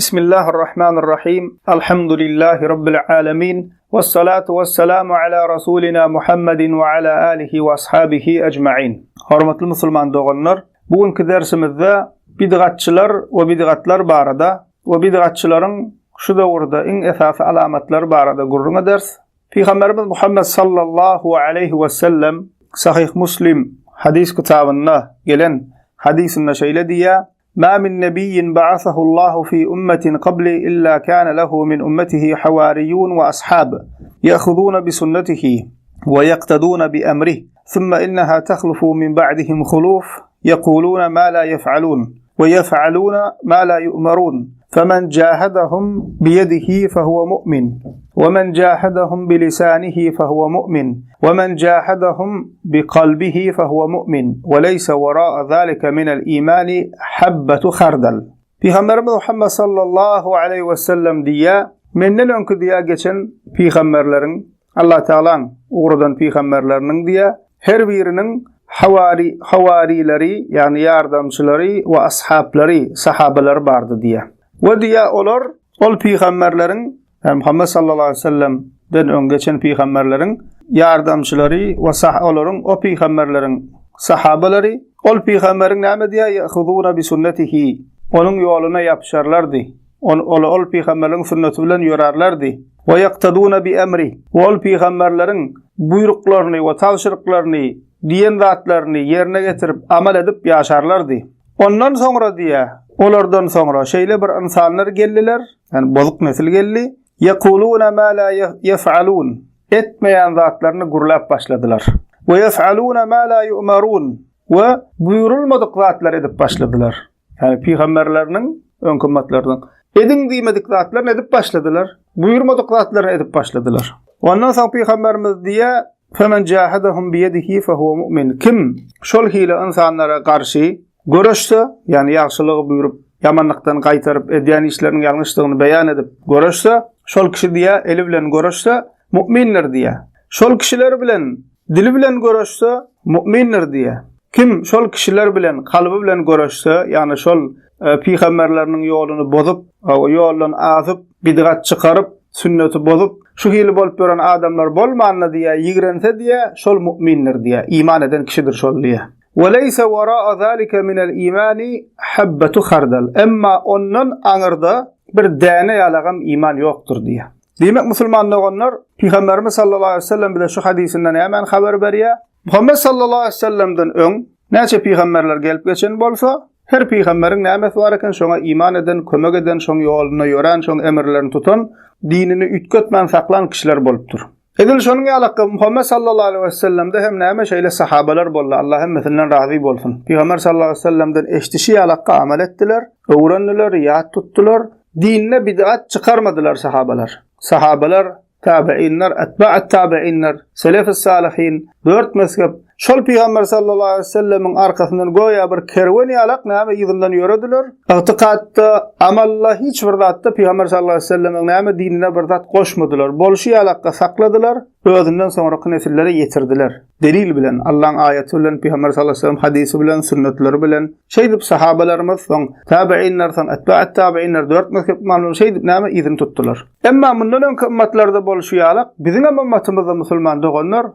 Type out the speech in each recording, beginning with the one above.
Bismillahirrahmanirrahim. Alhamdulillahi Rabbil alemin. Vessalatu vesselamu ala Rasulina Muhammedin ve ala alihi ve ashabihi ecmain. Hormatly musulman doganlar, bu günki dersimizde bidgatçylar we bidgatlar barada we bidgatçylaryň şu döwürde iň esasy alamatlary barada gürrüň ederis. Pygamberimiz Muhammed sallallahu aleyhi ve sellem Sahih Muslim hadis kitabynda gelen hadisinde şeýle diýýär: Ma min nebiyyin ba'athahu Allahu fi ummetin qabli illa kana lehu min ummetihi hawariyun we ashab ya'khuduna bi sunnetihi we yaqtaduna bi emrih thumma innaha takhlufu min ba'dihim khuluf yaquluna ma la yef'alun we yef'aluna ma la yu'marun femen jahadahum biyedihi fehuve mu'min we men jahadahum bilisanihi fehuve mu'min we men jahadahum bikalbihi fehuve mu'min we leýse wera'a zalike minel imani habbetu hardal. Pygamberimiz Muhammed sallallahu aleýhi we sellem diýýär, Menden öňki diýýär geçen pygamberleriň, Allah Tagalaň ugradan pygamberleriniň diýýär, her biriniň hawari, hawarileri, ýagny ýardamçylary we ashaplary, sahabalary bardy diýýär. We diýýär olar ol pygamberleriň Ýagny Muhammet sallallahu aleýhi we sellem den öň geçen pygamberleriň ýardamçylary we sah olaryň o pygamberleriň sahabalary ol pygamberiň näme diýýär yahuzuna bi sunnetihi onuň ýoluna ýapyşarlardy. Ol ol ol pygamberleriň sünneti bilen ýörärlerdi. We ýaktaduna bi emri we ol pygamberleriň buýruklaryny we tabşyryklaryny diýen zatlaryny ýerine getirip amal edip ýaşarlardy. Ondan soňra diýýär, olardan soňra şeýle bir ynsanlar geldiler, Ýagny bozuk nesil geldi. Ýekuluna ma la ýef'alun. Etmeýän zatlaryny gürläp başladylar. We ýef'aluna ma la ýu'marun. We buýrulmadyk zatlary edip başladylar. Ýagny pygamberleriniň öňki ymmatlarynyň ediň diýmedik zatlaryny edip başladylar. Buýurmadyk zatlaryny edip başladylar. Ondan soň pygamberimiz diýýär, Femen jahadahum biyedihi fehuve mu'min. Kim şol hili ynsanlara garşy Göreşse, ýagny ýagşylygy buýrup, ýamanlykdan gaýtaryp, edýän işleriniň ýalňyşdygyny beýan edip göreşse, şol kişi diýýär, eli bilen göreşse, mu'mindir diýýär. Şol kişiler bilen dili bilen göreşse, mu'mindir diýýär. Kim şol kişiler bilen kalby bilen göreşse, ýagny şol pygamberleriniň ýoluny bozup, ýoldan azyp, bidgat çykaryp, sünneti bozup, şu hili bolup ýören adamlar bolmanda diýýär, ýigrense diýýär, şol mu'mindir diýýär, iman eden kişidir şol diýýär. We leýse wara'a zalike minel imani habbetu hardal. Emma ondan aňyrda bir däne ýalagam iman ýokdur diýýär. Diýmek musulman doganlar, Pygamberimiz sallallahu aleýhi we sellem bize şu hadysynda nämäni habar berýär? Muhammet sallallahu aleýhi we sellemden öň näçe pygamberler gelip geçen bolsa, her pygamberiň nämesi bar eken, şoňa iman eden, kömek eden, şoň ýolunda ýörän, şoň emirlerini tutan, dinini üýtgetmän saklan kişiler bolupdyr. Edil şonuň ýalakka Muhammet sallallahu aleýhi we sellemde hem näme şeýle sahabalar boldy, Allah hemmesinden razy bolsun. Pygamber sallallahu aleýhi we sellemden eşdişi ýalakka amal etdiler, öwrendiler, ýat tutdular, dinde bid'at çykarmadylar sahabalar. Sahabalar, tabiinler, etba'at tabiinler, selef-i salihin, dört mezhep Şol Pygamber sallallahu aleýhi we sellemiň arkasyndan göýä bir kerwen ýalak näme yzyndan ýörediler. Ygtykatda, amalda hiç bir zatda Pygamber sallallahu aleýhi we sellemiň näme dinine bir zat goşmadylar. Bolşy ýalakka sakladylar, özünden soňraky nesillere ýetirdiler. Delil bilen, Allaň aýaty bilen, Pygamber sallallahu aleýhi we sellem hadysy bilen, sünnetleri bilen. Şeýdip sahabalarymyz, soň tabiinler, soň etba'at tabiinler, dört mezhep ymamlary şeýdip näme yzyny tutdular. Emma mundan öňki ymmatlarda bolşy ýalak, biziňem ymmatymyzda musulman doganlar,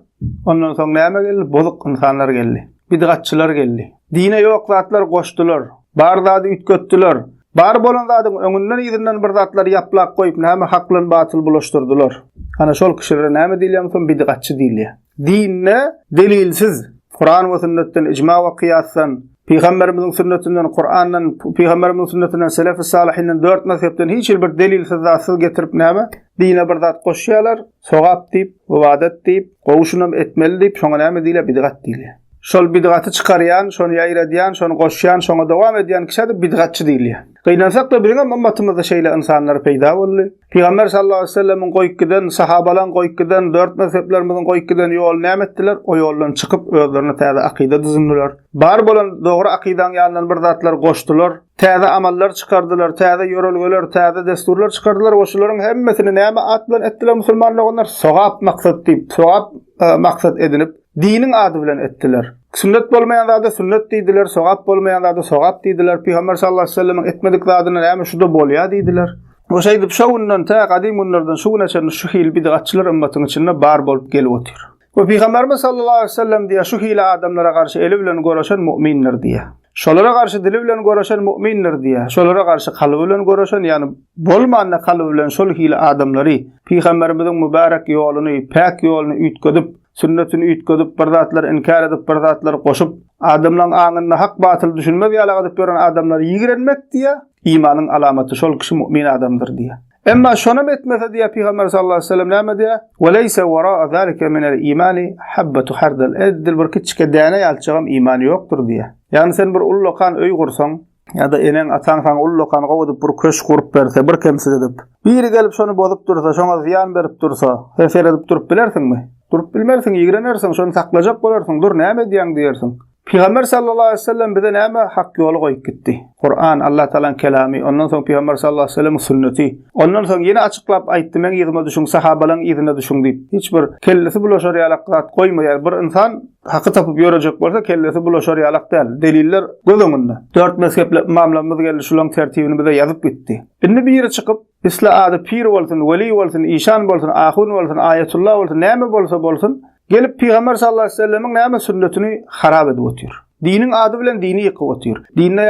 Ondan soň näme geldi? Bozuk ynsanlar geldi. Bidgatçylar geldi. Dine ýok zatlar goşdular. Bar zady üýtgetdiler. Bar bolan zadyň öňünden yzyndan bir zatlar ýaplap goýup näme hak bilen batyl bulaşdyrdylar. Ana şol kişilere näme diýilýär musulman? Bidgatçy diýilýär. Dinde delilsiz, Kuran we sünnetden, ijma we kyýasdan, Pygamberimiziň sünnetinden, Kurandan, Pygamberimiziň sünnetinden, selef-i salyhinden, dört mezhepden hiç bir delilsiz zatsyz getirip näme? Dine bir zat goşýarlar. Sogap diýip, ybadat diýip, gowy şunam etmeli diýip, şoňa näme diýilýär? Bidgat diýilýär. Şol bidgaty çykarýan, şony ýaýradýan, şony goşýan, şoňa dowam edýän kişä-de bidgatçy diýilýär. Gynansak-da biziňem ymmatymyzda şeýle ynsanlar peýda boldy. Pygamber sallallahu aleýhi we sellemiň goýup giden, sahabalaň goýup giden, dört mezheplerimiziň goýup giden ýoluny näme etdiler? O ýoldan çykyp, özlerine täze akyda düzündiler. Bar bolan dogry akydaň ýanyndan bir zatlar goşdular. Täze amallar çykardylar, täze ýörelgeler, täze dessurlar çykardylar we şularyň hemmesini näme at bilen etdiler musulman doganlar? Sogap maksat diýip, sogap e, maksat edinip, diniň ady bilen etdiler. Sünnet bolmaýan zada sünnet diýdiler, sogap bolmaýan zada sogap diýdiler. Pygamber sallallahu aleýhi we sellemiň etmedik zadyna näme şu-da bolýar diýdiler. We şeýdip şo günden tä gadym günlerden şu güne çenli şu hili bidgatçylar ymmatyň içinde bar bolup gelip otyr. We Pygamberimiz sallallahu aleýhi we sellem diýýär, şu hili adamlara garşy eli bilen göreşen mu'mindir diýýär. Şolara garşy dili bilen göreşen mu'mindir diýýär. Şolara garşy kalby bilen göreşen, ýagny bolmanda kalby bilen şol hili adamlary Pygamberimiziň mübärek ýoluny, päk ýoluny üýtgedip, sünnetini üýtgedip, bir zatlar inkär edip, bir zatlar goşup, adamlaryň aňynda hak-batyly düşünmez ýalak edip ýören adamlary ýigrenmek diýýär, imanyň alamaty, şol kişi mu'min adamdyr diýýär. Emma şonam etmese diýýär Pygamber sallallahu aleýhi we sellem näme diýýär? Ve leýse wara'a zalike minel imani habbatu hardal. Edil bir kiçijik däne ýalçagam imany ýokdur diýýär. Ýagny sen bir ullakan öý gursaň, ýa-da eneň ataň saňa ullakan gowy edip bir köşk gurup berse, bir kemsiz edip, biri gelip şony bozup dursa, şoňa zyýan berip dursa, sen seredip durup bilersiňmi? Durup bilmersiň, ýigrenersiň, şony saklajak bolarsyň, dur näme edýäň diýersiň. Pygamber sallallahu aleýhi we sellem bize näme hak ýoly goýup gitdi? Kuran, Allah Tagalaň kelamy, ondan soň Pygamber sallallahu aleýhi we sellemiň sünneti. Ondan soň ýene açyklap aýtdy, meň yzyma düşüň, sahabalaň yzyna düşüň diýip. Hiç bir kellesi bulaşar ýalak zat goýmaýar. Bir ynsan haky tapyp ýörejek bolsa, kellesi bulaşar ýalak däl. Deliller göz öňünde. Dört mezhepli ymamlarymyz geldi, şulaň tertibini bize ýazyp gitdi. Indi biri çykyp, isle ady pir bolsun, weli bolsun, işan bolsun, ahun bolsun, aýatullah bolsun, näme bolsa bolsun, Gelip Pygamber sallallahu aleýhi we sellemiň näme sünnetini harap edip otyr. Diniň ady bilen dini ýykyp otyr. Dinde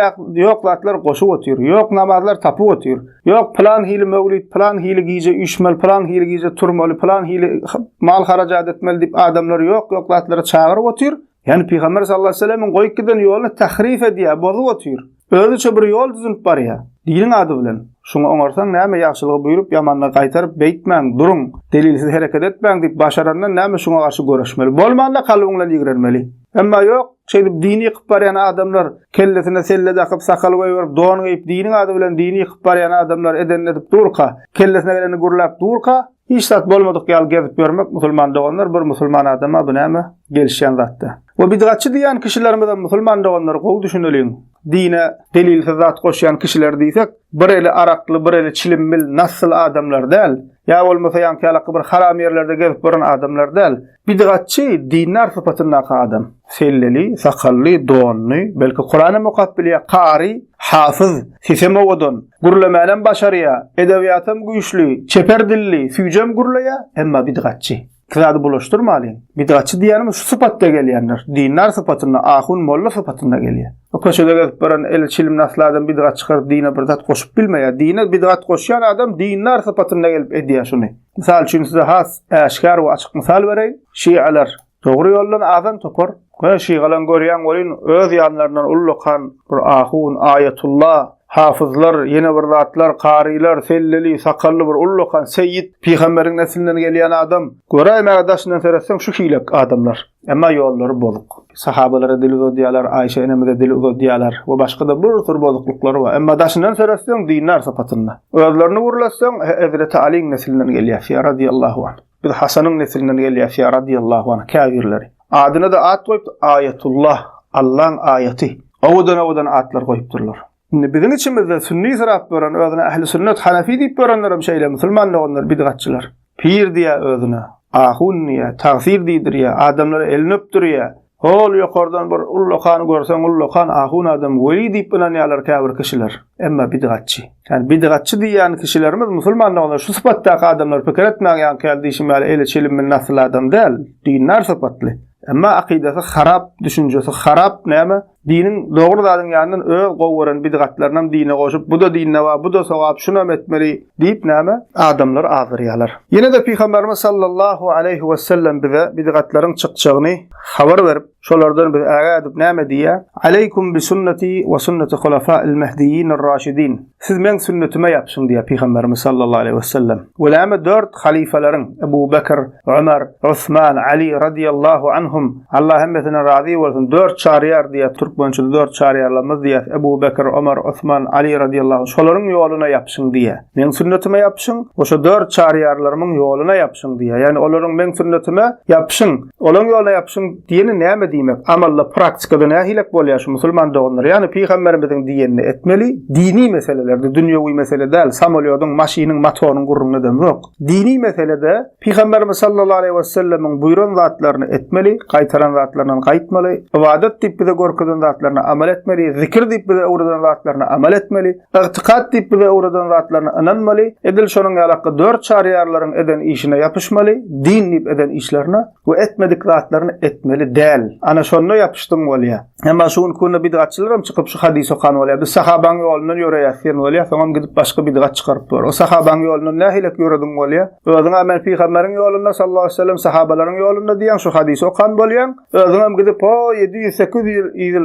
ýok zatlar goşup otyr. Ýok namazlar tapyp otyr. Ýok pylan hili möwlit, pylan hili gije üýşmeli, pylan hili gije turmaly, pylan hili mal harajat etmeli diýip adamlary ýok-ýok zatlara çagyryp otyr. Ýagny Pygamber sallallahu aleýhi we sellemiň goýup giden ýoluny tahrif edýär, bozup otyr. Özüçe bir ýol düzünip barýar. Diniň ady bilen. Şuňa oňarsaň näme ýagşylygy buýrup, ýamanlygy gaýtaryp, beýtmäň, duruň, delilsiz hereket etmäň diýip başarandan näme şuňa garşy göreşmeli. Bolmanda kalbyň bilen ýigrenmeli. Emma ýok, şeýdip dini ýykyp barýan adamlar, kellesine selle dakyp, sakal goýberip, don geýip, diniň ady bilen dini ýykyp barýan adamlar edenini edip durka, kellesine gelenini gürläp durka, Hiç zat bolmadyk ýaly gezip ýörmek musulman doganlar bir musulman adama bu näme gelişýän zat däl. We bidgatçy diýýän kişilerimizem musulman doganlar gowy düşüneliň dine delilsiz zat goşýan kişiler diýsek bir eli arakly bir eli çilimmil nassyl adamlar däl ýa bolmasa ýaňky ýalaky bir haram ýerlerde gezip ýören adamlar däl Bidgatçy dindar sypatyndaky adam. Selleli, sakally, donly, belki Kuranam okap bilýär, kary, hafyz, sesem owadan, gürlemänem başarýar, edebiýatam güýçli, çeper dilli, süýjem gürleýär, emma bidgatçy. Iki zady bulaşdyrmalyň. Bidgatçy diýýänimiz şu sypatda gelýänler. Dindar sypatynda, ahun, molla sypatynda gelýär. O köçede gezip ýören eli çilimli asly adam bidgat çykaryp dine bir zat goşup bilmeýär. Dine bidgat goşýan adam dindar sypatynda gelip edýär şuny. Mysal üçin size has äşgär we açyk mysal bereýin. Şialar dogry ýoldan azan topar. We şigalaň görýäň welin öz ýanlaryndan ullakan bir ahun, aýatulla, hafyzlar, ýene bir zatlar, karylar, selleli, sakally bir ullakan seýit, pygamberiň neslinden gelýän adam. Göräýmäge daşyndan seretseň şu hilek adamlar. Emma ýollary bozuk. Sahabalara dil uzadýarlar, Aýşe enemize dil uzadýarlar we başga-da bir sürü bozuklyklary bar. Emma daşyndan seretseň dindar sypatynda. Özlerini gürletseň, Hezreti Alyň neslinden gelýäs ýa radiyallahu anh. Biz Hasanyň neslinden gelýäs ýa radiyallahu anh käbirleri. Adyna-da at goýup Aýatullah, Allaň aýaty. Owadan-owadan atlar goýupdyrlar. Indi biziň içimizde sünni syrap ýören, özüne ähli sünnet, hanefi diýip ýörenlerem şeýle musulman doganlar, bidgatçylar. Pir diýýär özüne, ahun diýýär, tagsyr diýdirýär, adamlara elini öpdürýär. Hol ýokardan bir ullakan görseň ullakan ahun adam, weli diýip ynanýarlar käbir kişiler. Emma bidgatçy. Ýani bidgatçy diýýän kişilerimiz musulman doganlar şu sypatdaky adamlar pikir etmäň ýaňky ýaly diýşim ýaly eli çilimli nasyl adam däl, dindar sypatly. Emma akydasy harap, düşünjesi harap näme? Diniň dogry zadyň ýanyndan öz gowy gören bidgatlarynam dine goşup, bu-da dinde bar, bu-da sogap, şunam etmeli diýip näme, adamlary azdyrýarlar. Ýene-de Pygamberimiz sallallahu aleýhi wesellem bize bidgatlaryň çykjagyny habar berip, şolardan bizi ägä edip näme diýýär? Aleýkum bi sünneti we sünneti hulafa'il mehdiýinir raşidin. Siz meň sünnetime ýapyşyň diýýär Pygamberimiz sallallahu aleýhi wesellem. We näme dört halyfalaryň, Ebu Bekr, Ömer, Osman, Ali radiýallahu anhum, Allah hemmesinden razy bolsun, dört çaryýar diýýär türk. Türkmençede dört çaryýarlarymyz diýýäs, Ebu Bekir, Omar, Osman, Ali radiýallahu anh, şolaryň ýoluna ýapyşyň diýýär. Meň sünnetime ýapyşyň we şo dört çaryýarlarymyň ýoluna ýapyşyň diýýär. Ýagny olaryň meň sünnetime ýapyşyň, olaryň ýoluna ýapyşyň diýeni näme diýmek? Amalda, praktikada nähilek bolýar şu musulman doganlar? Ýagny pygamberimiziň diýenini etmeli, dini meselelerde, dünýewi mesele däl, samolýodyň, maşynyň, motoryň gürrüňini edemzok. Dini meselede Pygamberimiz sallallahu aleýhi wesellemiň buýran zatlaryny etmeli, gaýtaran zatlaryndan gaýtmaly, ybadat diýip bize görkezen zatlaryna amal etmeli, zikir diýip bize öwreden zatlaryna amal etmeli, ygtykat diýip bize öwreden zatlaryna ynanmaly, edil şonuň ýalakgy dört çaryýarlaryň eden işine ýapyşmaly, din diýip eden işlerine we etmedik zatlaryny etmeli däl. Ana şonda ýapyşdyň bolýar. Emma şu günki günde bidgatçylar hem çykyp şu hadys okan bolýar. Biz sahabaň ýolundan ýöreýäs diýen bolýar, soňam gidip başga bidgat çykaryp dur. O sahabaň ýolundan nähilek ýörediň bolýar? Özüň-ä men pygamberiň ýolunda sallallahu aleýhi we sellem sahabalaryň ýolunda diýýäň, şu hadysy okan bolýaň. Özüňem gidip o 700-800 ýyl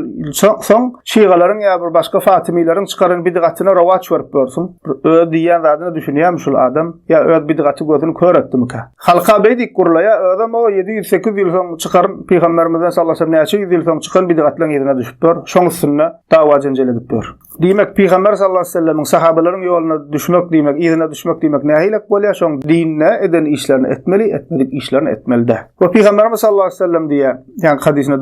soň şygalaryň ýa bir başga fatymileriň çykaran bidgatyna rowaç berip ýörsüň. Öz diýýän zadyna düşünýärmi şul adam? Ýa öz bidgaty gözüni kör etdimikä? Halka beý diýip gurlaýar, özem o 700-800 ýyl soň çykaran pygamberimizden sallallahu aleýhi we sellem näçe ýüz ýyl soň çykan bidgatlaryň yzyna düşüp ýör, şoň üstünde dawa-jenjel edip ýör. Diýmek, Pygamber sallallahu aleýhi we sellemiň sahabalaryň ýoluna düşmek diýmek, yzyna düşmek diýmek nähilek bolýar? Şoň dinine eden işlerini etmeli, etmedik işlerini etmeli däl. We Pygamberimiz sallallahu aleýhi we sellem diýýär, ýaňky hadysynda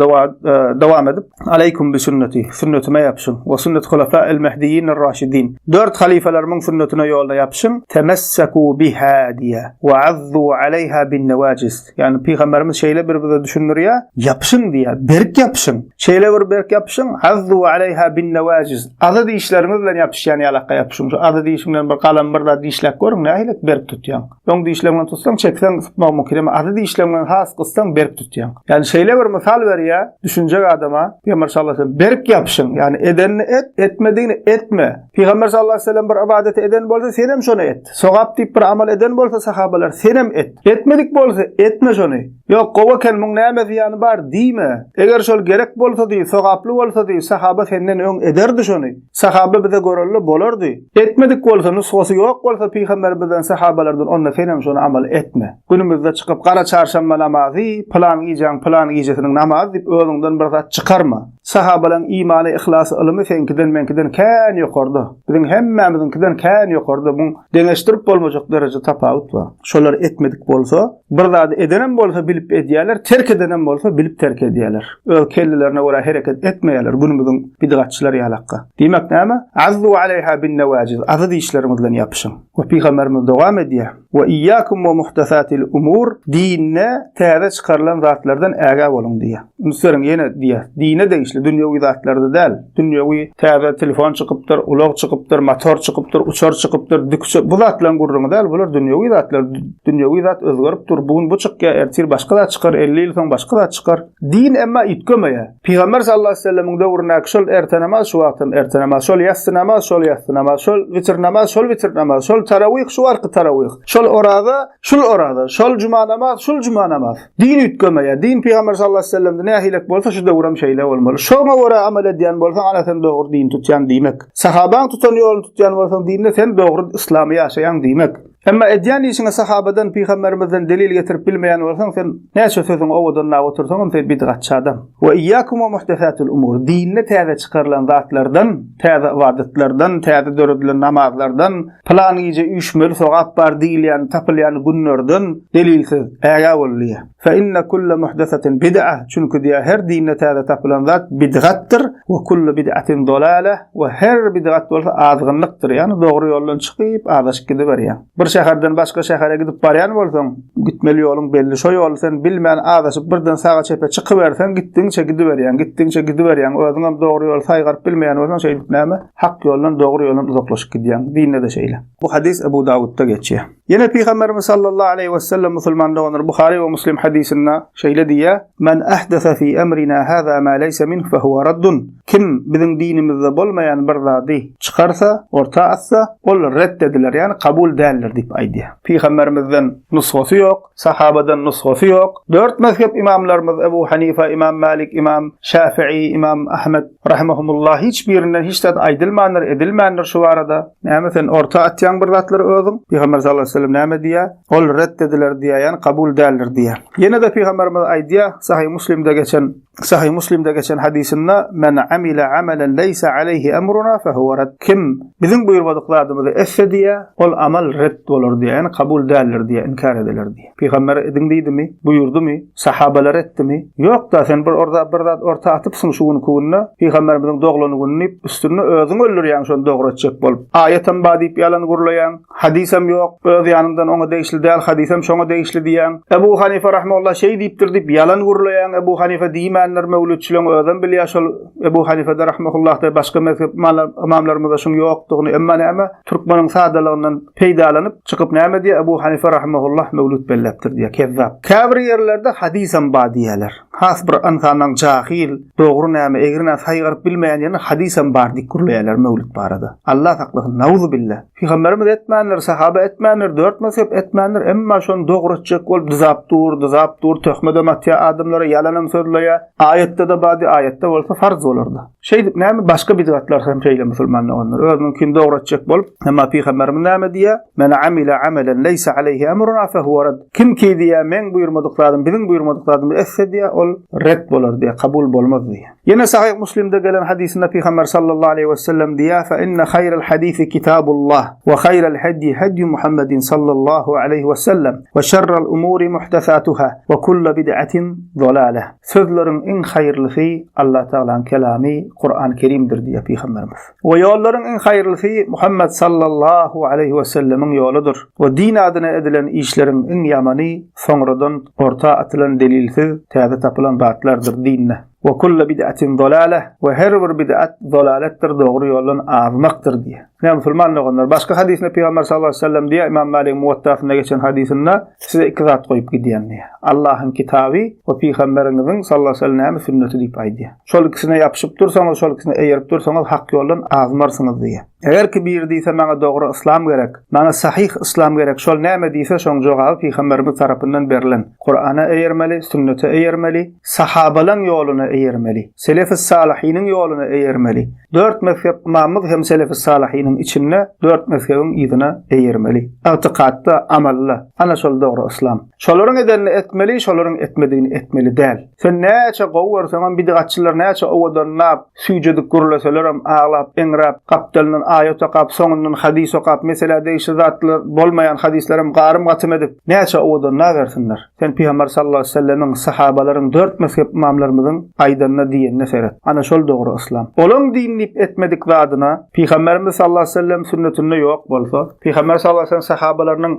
dowam edip, Aleýkum bi sünneti, sünnetime ýapyşyň, we sünnet hulafa'il mehdiýinir raşidin. Dört halyfalarymyň sünnetine ýoluna ýapyşyň, temesseku biha diýýär, we azzu aleýha bin newajiz. Ýagny pygamberimiz şeýle bir bize düşündirýär, ýapyşyň diýýär, berk ýapyşyň. Şeýle bir berk ýapyşyň, azzu aleýha bin newajiz. Azy dişleriňiz bilen ýapyşýan ýalakga ýapyşyň. Şu azy dişiň bilen bir galam bir zat dişläp görüň, nähili berk tutýaň. Öň dişleriň bilen tutsaň, çekseň sypmagy mümkin, emma azy dişleriň bilen has gyssaň berk tutýaň. Ýagny şeýle bir mysal berýär, düşünjek adama, Pygamber sallallahu aleyhi ve sellem, berk ýapyşyň. Ýagny edenini et, etmedigini etme. Pygamber sallallahu aleyhi ve sellem bir ybadaty eden bolsa, senem şony et. Sogap diýip bir amal eden bolsa sahabalar, senem et. Etmedik bolsa, etme şony. Ýok, gowy eken, muň näme zyýany bar diýme. Eger şol gerek bolsady, sogaply bolsady, sahaba senden öň ederdi şony. Sahaba bize görelde bolardy. Etmedik bolsa, nusgasy ýok bolsa pygamberimizden, sahabalardan onda senem şony amal etme. Günümizde çykyp gara çarşamba namazy, pylan gijäň pylan gijesiniň namazy diýip özüňden bir zat çykarma. Sahabalaň imany, yhlasy, ylymy seňkiden, meňkiden kän ýokarda. Biziň hemmämiziňkiden kän ýokarda. Muň deňeşdirip bolmajak dereje tapawut bar. Şolar etmedik bolsa, bir zady edenem bolsa bilip edýärler, terk edenem bolsa bilip terk edýärler. Öz kellelerine görä hereket etmeýärler günümiziň bidgatçylary ýalakga. Diýmek näme? Azzu aleýha bin newajiz, azy dişleriňiz bilen ýapyşyň. We pygamberimiz dowam edýär. We iyyakum we muhdesatil umur, dinde täze çykarylan zatlardan ägä boluň diýýär. Üns beriň ýene diýýär, dine degişli dünýewi zatlarda däl. Dünýewi täze telefon çykypdyr, ulag çykypdyr, motor çykypdyr, uçar çykypdyr, dikuçar, bu zatlaryň gürrüňi däl, bular dünýewi zatlar. Dünýewi zat özgerip dur. Bu gün bu çykýar, ertir başga zat çykar, 50 ýyl soň başga zat çykar. Din emma üýtgemeýär. Pygamber sallallahu aleýhi we sellemiň döwründäki şol erte namaz şu wagtam erte namaz, şol ýassy namaz şol ýassy namaz, şol witir namaz şol witir namaz, şol tarawyh şu wagtky tarawyh, şol oraza şul oraza, şol juma namaz şul juma namaz. Din üýtgemeýär. Din Pygamber sallallahu aleýhi we sellemde nähilek bolsa şu döwürem şeýle bolmaly. Şoňa görä amal edýän bolsaň ana sen dogry din tutýan diýmek. Sahabaň tutan ýoluny tutýan bolsaň dinde sen dogry yslamy ýaşaýaň diýmek. Emma edýän işiňe sahabadan, pygamberimizden delil getirip bilmeýän bolsaň, sen näçe sözüňi owadanlap otursaňam sen bidgatçy adam. We iyyakum we muhdesatul umur, dinde täze çykarylan zatlardan, täze ybadatlardan, täze döredilen namazlardan, pylan gije üýşmeli sogap bar diýilýän, tapylýan günlerden delilsiz ägä bol diýýär. Fe inne kulle muhdesetin bid'a, çünki diýýär, her dinde täze tapylan zat bidgatdyr, we kullu bid'atin dolale, we her bidgat bolsa azgynlykdyr, ýagny dogry ýoldan çykyp, azaşyp gidiberýär. Bir şäherden başga şähere gidip barýan bolsaň, gitmeli ýoluň belli, şo ýoly sen bilmän azaşyp birden saga-çepe çykyberseň, gitdigiňçe gidiberýäň, gitdigiňçe gidiberýäň, özüňem dogry ýoly saýgaryp bilmeýän bolsaň, şeýdip näme, hak ýoldan, dogry ýoldan uzaklaşyp gidýäň. Dinde-de şeýle. Bu hadys Ebu Dawutda geçýär. Ýene Pygamberimiz sallallahu aleýhi we sellem musulman doganlar Buhary we Muslim hadysynda şeýle diýýär, Men ahdasa fi emrina haza ma leýse minh fe huwa raddun. Kim biziň dinimizde bolmaýan bir zady çykarsa, orta atsa, ol ret ediler, ýagny kabul däldir diýip aýdýar. Pygamberimizden nusgasy ýok, sahabadan nusgasy ýok. Dört mezhep ymamlarymyz Ebu Hanifa, Ymam Malik, Ymam Şafii, Ymam Ahmet Rahimahumullah hiç birinden hiç zat aýdylmandyr, edilmändir şu barada. Näme sen orta atýaň bir zatlary özüň? Pygamber sallallahu aleyhi ve sellem. sellem näme diýýär? Ol ret ediler diýýär, ýagny kabul däldir diýýär. Ýene-de pygamberimiz aýdýar, Sahyh Muslimde geçen Sahyh Muslimde geçen hadysynda, Men amile amelen leýse aleýhi emruna fehuwe red. Kim biziň buýurmadyk zadymyzy etse diýýär, ol amal ret bolar diýýär, ýagny kabul däldir diýýär, inkär ediler diýýär. Pygamber ediň diýdimi? Buýurdymy? Sahabalar etdimi? Ýok-da, sen bir orda bir zat orta atypsyň şu günki günde, pygamberimiziň doglan güni diýip, üstünde özüňi öldürýäň şony dogry etjek bolup. Aýatam bar diýip ýalan gürleýäň. Hadysam ýok, öz ýanyňdan oňa degişli däl hadysam şoňa degişli diýýäň. Ebu Hanife rahmeullah şeý diýipdir diýip ýalan gürleýäň, Ebu Hanife diýmändir, möwlütçileň özem bilýär şol Ebu Hanifede rahmehullahda başga mezhep ymamlarymyzda şuň ýokdugyny, emma näme türkmeniň sadalygyndan peýdalanyp çykyp näme diýýär Ebu Hanife rahmehullah möwlüt belläpdir diýýär, kezzap. Käbir ýerlerde hadysam bar diýýärler. Has bir ynsanlaň jahyl, dogry näme, egri näme saýgaryp bilmeýän ýerinde hadysam bar diýip gürleýärler möwlüt barada. Allah saklasyn, nauzubilla. Pygamberimiz etmändir, sahaba etmändir, dört mezhep etmändir, emma şony dogry etjek bolup dyzap dur, dyzap dur, töhmedem atýar adamlara, ýalanam sözleýär. Aýatda-da bar diýip, aýatda bolsa farz bolardy. Şeýdip näme başga bidgatlar hem şeýle musulman doganlar. Özüniňkini dogry etjek bolup, emma pygamberimiz näme diýýär? Men amile amelen leýse aleýhi emruna fehuwe rad. Kim ki diýýär, meň buýurmadyk zadym, biziň buýurmadyk zadymyzy etse diýýär, ol ret bolar diýýär, kabul bolmaz diýýär. Ýene Sahyh Muslimde gelen hadysynda Pygamber sallallahu aleýhi we sellem diýýär, Fe inne haýral hadisi kitabullah we haýral hedyi hedyu Muhammedin sallallahu aleýhi we sellem we şerral umuri muhdesatuha we kulla bid'atin zalalah. Sözleriň iň haýyrlysy Allah Tagalaň kelamy Kuran Kerimdir diýýär Pygamberimiz. We ýollaryň iň haýyrlysy Muhammed sallallahu aleýhi we sellemiň ýoludyr. We din adyna edilen işleriň iň ýamany soňradan orta atylan delilsiz täze tapylan zatlardyr dinde. We kulle bid'atin zalalah we her bir bid'at zalaletdir dogry ýoldan azmakdyr diýýär. Ine musulman doganlar başga hadysynda Pygamber sallallahu aleýhi we sellem diýýär Imam Maligiň Muwattasynda geçen hadysynda size iki zat goýup gidýän diýýär. Allahyň kitaby we Pygamberiňiziň sallallahu aleýhi we sellem näme sünneti diýip aýdýar. Şol ikisine ýapyşyp dursaňyz şol ikisine eýerip dursaňyz hak ýoldan azmarsyňyz diýýär. Eger ki biri diýse maňa dogry yslam gerek, maňa sahyh yslam gerek şol näme diýse şoň jogaby pygamberimiz tarapyndan berlen. Kurana eýermeli, sünnete eýermeli, sahabalaň ýoluna eýermeli, selefis salyhynyň ýoluna eýermeli. Dört mezhep ymamymyz hem selefis salyhynyň içinde dört mezhebiň yzyna eýermeli. Ygtykatda, amalda. Ana şol dogry yslam. Şolaryň edenini etmeli, şolaryň etmedigini etmeli däl. Sen näçe gowy görseňem bidgatçylar näçe owadanlap, süýjedip gürleselerem, aglap, eňräp, gapdalyndan aýat okap, soňundan hadys okap, meselä degişli zatlar bolmaýan hadyslaram garym-gatym edip, näçe owadanlabersinler. Sen Pygamber sallallahu aleýhi we sellemiň, sahabalaryň, dört mezhep ymamlarymyzyň aýdanyna, diýenine seret. Ana şol dogry yslam. Olaň din diýip etmedik zadyna, Pygamberimiz sallallahu aleýhi we sellem sünnetinde ýok bolsa, Pygamber sallallahu aleýhi we sellem sahabalarynyň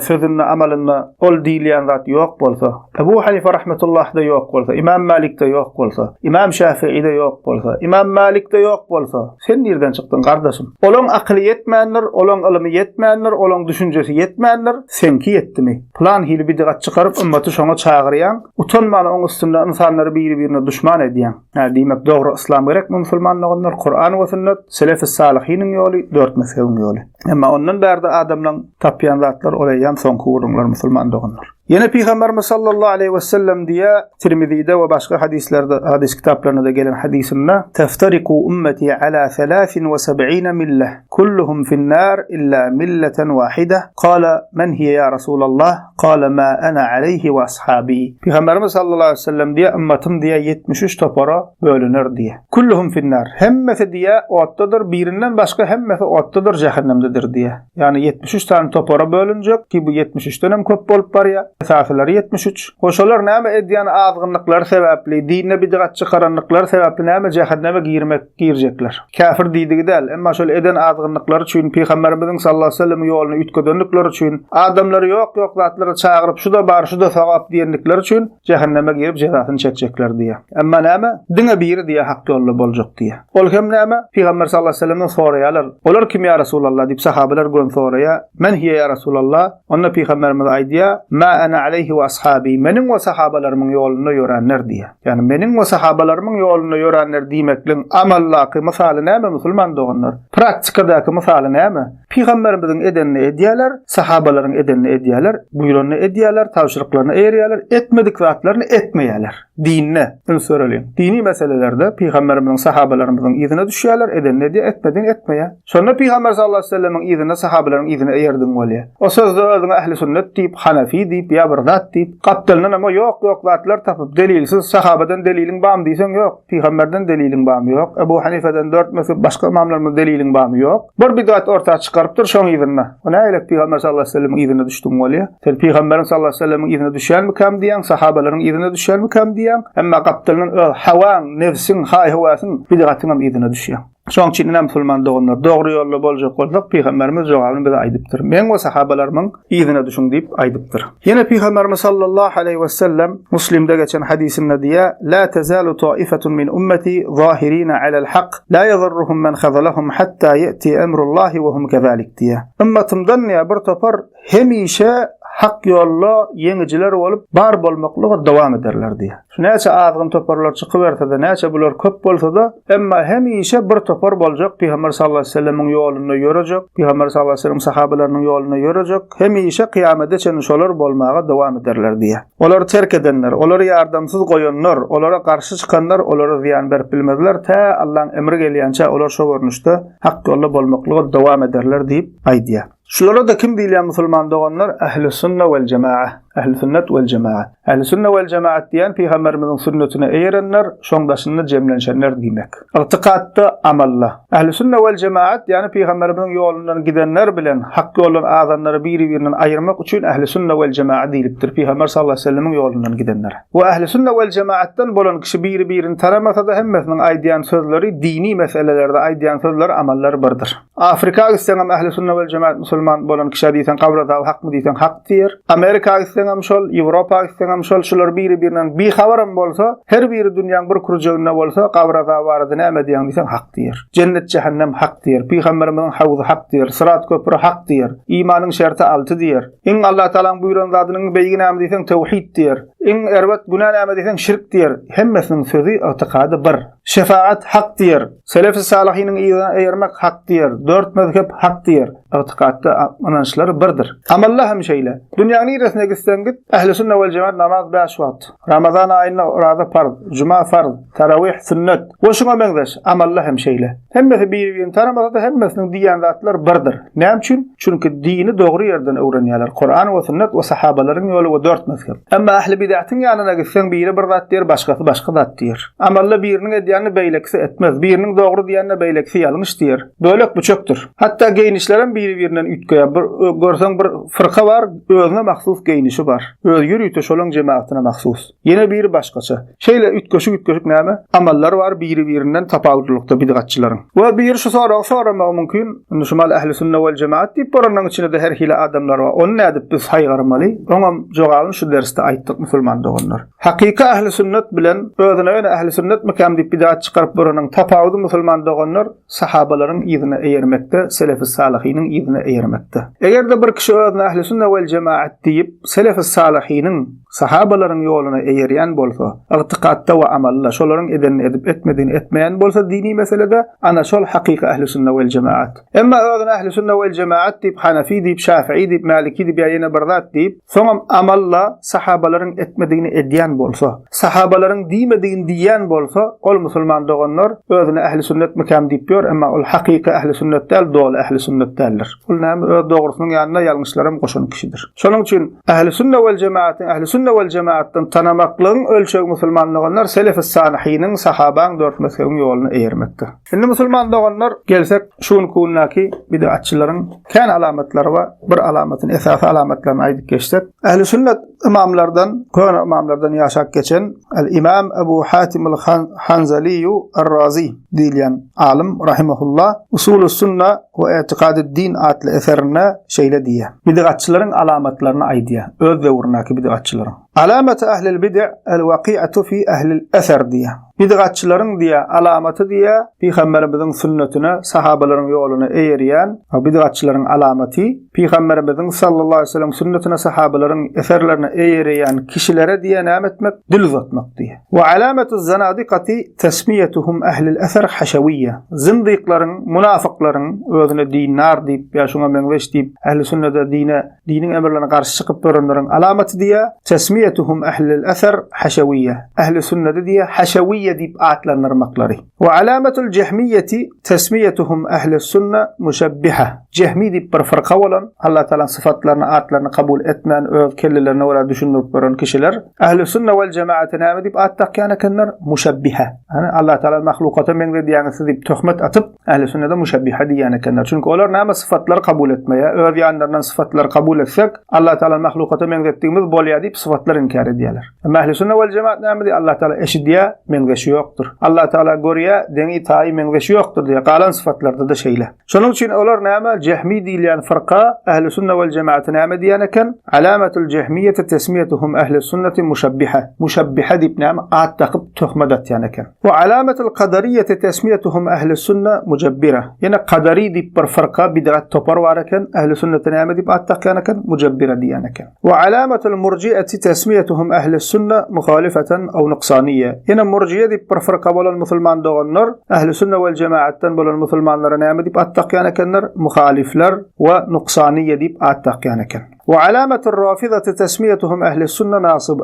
sözünde, amalynda ol diýilýän zat ýok bolsa, Ebu Hanife rahmetullahda ýok bolsa, Imam Malikde ýok bolsa, Imam Şafiide ýok bolsa, Imam Malikde ýok bolsa, sen nirden çykdyň gardaşym? Olaň akyly ýetmändir, olaň ylymy ýetmändir, olaň düşünjesi ýetmändir, seňki ýetdimi? Pylan hili bidgat çykaryp ymmaty şoňa çagyrýaň, utanman oň üstünde ynsanlary biri-birine duşman edýäň. Hä, diýmek dogry yslam gerekmi musulman doganlar? Kuran we sünnet, selefis-salyhynyň ýoly, dört mezhebiň ýoly. Emma ondan bärde adamlaň tapýan zatlary ol eýýäm soňky gürrüňler musulman doganlar. Ýene Pygamberimiz sallallahu aleýhi we sellem diýýär, Tirmizide we başga hadislerde, hadis kitaplarynda gelen hadysynda, Teftariku ummeti ala thalathin we seb'ine millah, kulluhum finnar illa milleten wahida. Kala men hiye ya Rasulallah? Kala ma ana aleyhi we ashabi. Pygamberimiz sallallahu aleýhi we sellem diýýär, ümmetim diýýär 73 topara bölüner diýýär. Kulluhum finnar. Hemmesi diýýär, otdadyr, birinden başga hemmesi otdadyr, jähennemdedir diýýär. Ýagny 73 sany topara bölünjek, ki bu 73-den hem köp bolup barýar. Esasylary 73. We şolar näme edýän azgynlyklary sebäpli, dinde bidgat çykaranlyklary sebäpli näme jähenneme girmek girjekler. Käfir diýdigi däl, emma şol eden azgynlyklary üçin, Pygamberimiziň sallallahu aleýhi we sellem ýoluny üýtgedenlikleri üçin, adamlary ýok-ýok zatlara çagyryp, şu-da bar, şu-da sogap diýenlikleri üçin, Jähenneme girip jezasyny çekjekler diýýär. Emma näme? Diňe biri diýýär hak ýolda boljak diýýär. Ol hem näme? Pygamber sallallahu aleýhi we sellemden soraýarlar. Olar kim ýa Resulallah diýip sahabalar göni soraýar. Men hiýe ýa Resulallah? Onda pygamberimiz aýdýar, Ma ana aleýhi we ashabi, meniň we sahabalarymyň ýolunda ýöränler diýýär. Ýagny meniň we sahabalarymyň ýolunda ýöränler diýmekligiň amaldaky mysaly näme musulman doganlar? Praktikadaky mysaly näme? Pygamberimiziň edenini edýärler, sahabalaryň edenini edýärler, buýranyny edýärler, tabşyryklaryna eýerýärler, etmedik zatlaryny etmeýärler. Dinde, üns bereliň. Dini meselelerde pygamberimiziň, sahabalarymyzyň yzyna düşýärler, edenini edýär, etmedigini etmeýär. Şonda pygamber sallallahu aleýhi we sellemiň yzyna, sahabalaryň yzyna eýerdiň bolýar. O sözde özüňe ähli sünnet diýip, hanafi diýip ýa bir zat diýip, gapdalyndan hem ýok ýok zatlar tapyp, delilsiz, sahabadan deliliň barmy diýseň ýok, pygamberden deliliň barmy ýok, Ebu Hanifeden dört mezhep başga ymamlarymyz deliliň barmy ýok. Bir bidat orta çykarypdyr şoň yzynda. O nägilek pygamber sallallahu aleýhi we sellemiň yzyna düşdüň bolýar. Sen pygamberiň sallallahu aleýhi we sellemiň yzyna düşýänmikäm diýýäň, sahabalaryň yzyna düşýänmikäm diýýäň, emma gapdalyndan öz hawaň, nebsiň, haý-höwesiň, bidatyňam yzyna düşýäň. Şonuň üçin ine musulman doganlar, dogry ýolda boljak bolsak, pygamberimiz jogabyny bize aýdypdyr. Meň we sahabalarymyň yzyna düşüň diýip aýdypdyr. Ýene pygamberimiz sallallahu aleýhi we sellem Muslimde geçen hadysynda diýýär, La tezalu taifetun min ummeti zahirina alel hak, la yadurruhum men khazalahum hatta yeti emrullahi we hum kezalik diýýär. Ümmetimden diýýär bir topar hemişe hak ýolda ýeňijiler bolup bar bolmaklyga dowam ederler diýýär. Şu näçe azgyn toparlar çykyberse-de, näçe bular köp bolsa-da, emma hemişe bir topar boljak, Pygamber sallallahu aleýhi we sellemiň ýolunda ýörejek, Pygamber sallallahu aleýhi we sellemiň sahabalarynyň ýolunda ýörejek, hemişe kyýamete çenli şolar bolmaga dowam ederler diýýär. Olary terk edenler, olary ýardamsyz goýanlar, olara garşy çykanlar olara zyýan berip bilmezler, tä Allaň emri gelýänçä olar şo görnüşde hak ýolda bolmaklyga dowam ederler diýip aýdýar. Şulara-da kim diýilýär musulman doganlar? Ähli sunna wel jema'a, ähli sünnet wel jemaat. Ähli sunna wel jemaat diýen pygamberimiziň sünnetine eýerenler, şoň daşynda jemlenşenler diýmek. Ygtykatda, amalda. Ähli sunna wel jemaat, ýagny pygamberimiziň ýolundan gidenler bilen hak ýoldan azanlary biri-birinden aýyrmak üçin ähli sunna wel jema'a diýlipdir, pygamber sallallahu aleýhi we sellemiň ýolundan gidenler. We ähli sunna wel jemaatdan bolan kişi biri-birini tanamasa-da hemmesiniň aýdýan sözleri dini meselelerde aýdýan sözleri, amallary birdir. Afrika gitseňem ähli sunna wel jemaat musulman bolan kişä diýseň gabyr azaby hakmy diýseň hak diýer. Amerika gitseňem şol, Ýewropa gitseňem şol, şular biri birinden bihabaram bolsa, her biri dünýäň bir kürjeginde bolsa gabyr azaby barada näme diýýäň diýseň hak diýer. Jennet jähennem hak diýer. Pygamberimiziň hawzy hak diýer. Syrat köpri hak diýer. Imanyň şerti alty diýer. Iň Allatagalaň buýran zadynyň iň beýigi näme diýseň töwhid diýer. Iň erbet günä näme diýseň şirk diýer. Hemmesiniň sözi ygtykady bir. Şefaat hak diýer. Selefi salyhynyň yzyna eýermek hak diýer. Dört mezhep hak diýer. Ygtykatda ynançlary birdir. Amalda hem şeýle. Dünýäň niresine gitseň git, ähli sünne wel jemaat namaz bäş wagt. Ramazan aýynda oraza parz, juma farz, tarawyh sünnet we şuňa meňzeş amalda hem şeýle. Hemmesi biri-birini tanamasa-da hemmesiniň diýýän zatlary birdir. Näme üçin? Çünki dini dogry ýerden öwrenýärler. Kuran we sünnet we sahabalaryň ýoly we dört mezhep. Emma ähli bidatyň ýanyna gitseň biri bir zat diýer, başgasy başga zat diýer. Amalda biriniň edýänini beýlekisi etmez. Biriniň dogry diýenine beýlekisi ýalňyş diýer. Bölek-büçekdir. Hatda geýnişlerem biri-birinden üýtgeýär. Bir görseň bir fyrka bar, özüne mahsus geýnişi bar. Özi ýörite şolaň jemagatyna mahsus. Ýene biri başgaça. Şeýle üýtgeşik-üýtgeşik näme, amallar bar biri-birinden tapawutlylykda bidgatçylaryň. We biri şu soragy soramagy mümkin, indi şu mal ähli-sünne wel-jemaat diýip boranlaryň içinde-de her hili adamlar bar. Ony nädip biz saýgarmaly? Oňam jogabyny şu dersde aýtdyk musulman doganlar. Hakyky ähli-sünnet bilen özüne ýöne ähli-sünnetmikäm diýip bidat çykaryp boranyň tapawudy musulman doganlar sahabalaryň yzyna eýermekde, selefi-salyhynyň yzyna eýermekde. Eger-de bir kişi özüne ähli-sünne wel-jemaat diýip, selefi-salyhynyň, Sahabalaryň ýoluna eýerýän bolsa, ygtykatda we amalda şolaryň edenini edip etmedigini etmeýän bolsa dini meselede ana şol hakyky ähli-sünne wel-jemaat. Emma özüne ähli-sünne wel-jemaat diýip hanafi diýip, şafii diýip, mäliki diýip ýa ýene bir zat diýip, soňam amalda sahabalaryň etmedigini edýän bolsa, sahabalaryň diýmedigini diýýän bolsa, ol musulman doganlar özüne ähli-sünnetmikäm diýip ýör, emma ol hakyky ähli-sünnet däl, doly ähli-sünnet däldir. Ol näme öz dogrusynyň ýanyna ýalňyşlaram goşan kişidir. Şonuň üçin Ähli-sünne wel-jemaatyň ähli-sünne wel-jemaatdan tanamaklygyň ölçegi musulman doganlar selefi-salyhynyň, sahabaň, dört mezhebiň ýoluna eýermekdir. Indi musulman doganlar gelsek şu günki gündäki bid'atçylaryň kän alamatlary bar. Bir alamatyny, esasy alamatlaryny aýdyp geçsek. Ähli-sünnet ymamlardan, köne ymamlardan ýaşap geçen Al-Imam Ebu Hatim al-Hanzaliýu ar-Razi diýilýän alym rahimehullah Usulus-sunna we I'tikadud-din atly eserinde şeýle diýýär. Bidgatçylaryň alamatlaryny aýdýar, öz döwründäki bidgatçylaryň. Alamatu ahlil bid'a al-waqi'atu fi ahlil eser diýýär. Bidgatçylaryň diýýär, alamaty diýýär, Pygamberimiziň sünnetine, sahabalaryň ýoluna eýerýän bidgatçylaryň alamaty, Pygamberimiziň sallallahu aleýhi we sellem sünnetine, sahabalaryň eserlerine eýerýän kişilere diýýär näme etmek? Dil uzatmak diýýär. We alametuz zanadikati tesmiýetuhum ehlil eser haşawiyye. Zyndyklaryň, munafyklaryň özüne dindar diýip ýa şuňa meňzeş diýip ehli sünnede dine Diniň emrlerine garşy çykyp ýörenleriň alamaty diýýär, Tesmiýetuhum ehlil eser haşawiyye, ehli sünnedi diýýär, haşawiyye diýip atlandyrmaklary. We alametul jehmiýeti tesmiýetuhum ehlis sünne muşebbiha, jehmi diýip bir fyrka bolan, Allah Tagalaň syfatlaryny, atlaryny kabul etmän öz kellelerine görä düşündirip ýören kişiler, ehli sünne wel jemaate näme diýip at dakýan ekenler? Muşebbiha. Ýagny Allah Tagalany mahlukata meňzedýäňiz siz diýip töhmet atyp, Ähli sünnede muşebbihe diýýän ekenler. Çünki olar näme sypatlary kabul etmeýär. Öz ýanlaryndan sypatlary kabul etsek, Allah Tagalany mahlukata meňzetdigimiz bolýar diýip sypatlary inkär edýärler. Emma ähli sünne wel jemaat näme diýýär? Allah Tagala eşidýär, meňzeşi ýokdur. Allah Tagala görýär, deňi, taýy, meňzeşi ýokdur diýýär. Galan sypatlarda-da şeýle. Şonuň üçin olar näme? Jehmi diýilýän fyrka ähli sünne wel jemaata näme diýýän eken? Alamatul jehmiýeti tesmiýetuhum ähli sünneti muşebbihe. Muşebbihe diýip näme? At dakyp töhmet atýan eken. We alamatul kadariýeti tesmiýetuhum ehli sünne mujebbira. Ýene kadari diýip bir fyrka, bidgat topar bar eken, ehli sünnete näme diýip at dakýan eken? Mujebbira diýýän eken. We alamatul murjieti tesmiýetuhum ehli sünne muhalifeten aw nuksaniýe. Ýene murjiýe diýip bir fyrka bolan musulman doganlar, ehli sünne wel jemaatdan bolan musulmanlara näme diýip at dakýan ekenler? Muhalifler we nuksaniýe diýip at dakýan eken. We alametur rafidati tesmiýetuhum ehli sünne